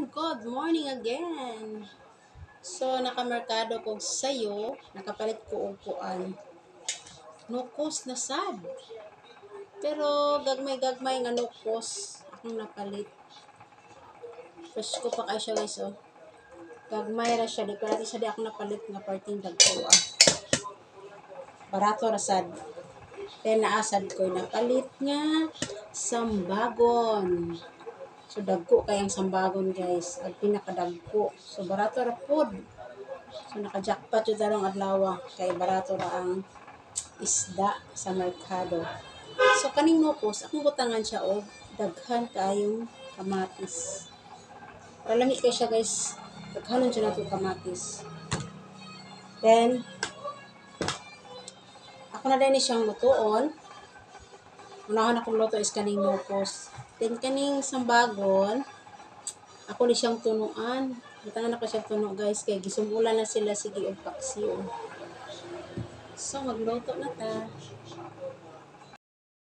And good morning again. So nakamerkado ko sayo, nakapalit ko og kuan. Nukos na sad. Pero gagmay-gagmay nga nukos akong napalit. Fresh ko pa kay siya, guys, oh. Gagmay ra siya, di pa natin siya di ako napalit nga parting dagko ah. Barato ra sad. Then naasad ko napalit nga sambagon. So dagko kayang sambagon, guys, ang pinakadagko. So barato ra pod. So naka-jackpot jud tarong adlaw kay barato ra ang isda sa merkado. So kaning nukos, akong butangan siya og daghan kaayong kamatis. Para lami kay siya, guys. Daghanon siya nato kamatis. Then ako na din siyang lutuon. Unahon akong luto is kaning nukos. Then kaning sambagon, ako ni siyang tunuan. Butangan ako siyang tuno, guys, kay gisumulan na sila sige og paksiw. So magluto na ta.